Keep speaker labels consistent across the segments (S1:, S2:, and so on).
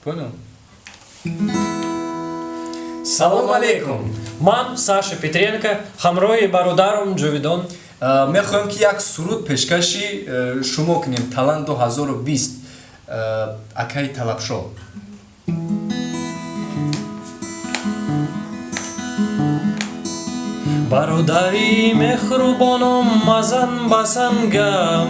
S1: Понял? Салом алейкум.
S2: Ман Саша Петренко, ҳамроҳи бародарам Ҷовидон.
S1: Мехоҳем, ки як суруд пешкаши шумо кунем. Талант 2020, акаи Талабшо.
S2: Бародари меҳрубоном, мазан ба сангам,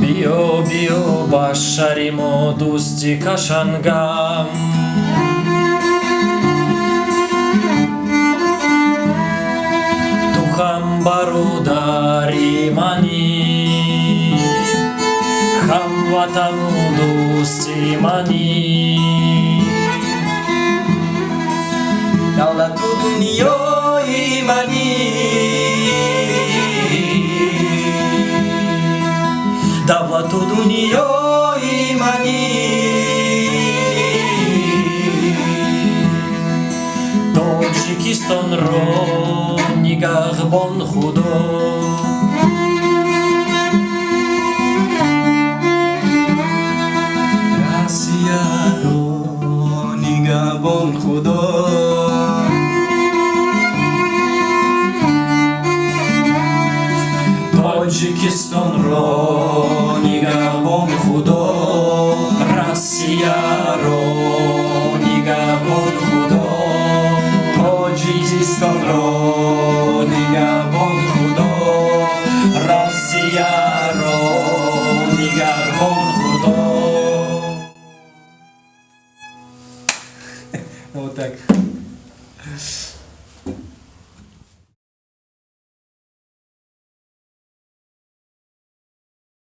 S2: биё, биё ба шаҳри мо, дӯсти кашангам. Ту ҳам бародари манӣ, ҳамватану дӯсти манӣ.
S1: Давлату дунёи манӣ.
S2: Давлату дунёи манӣ. Тоҷикистонро нигаҳбон Худо.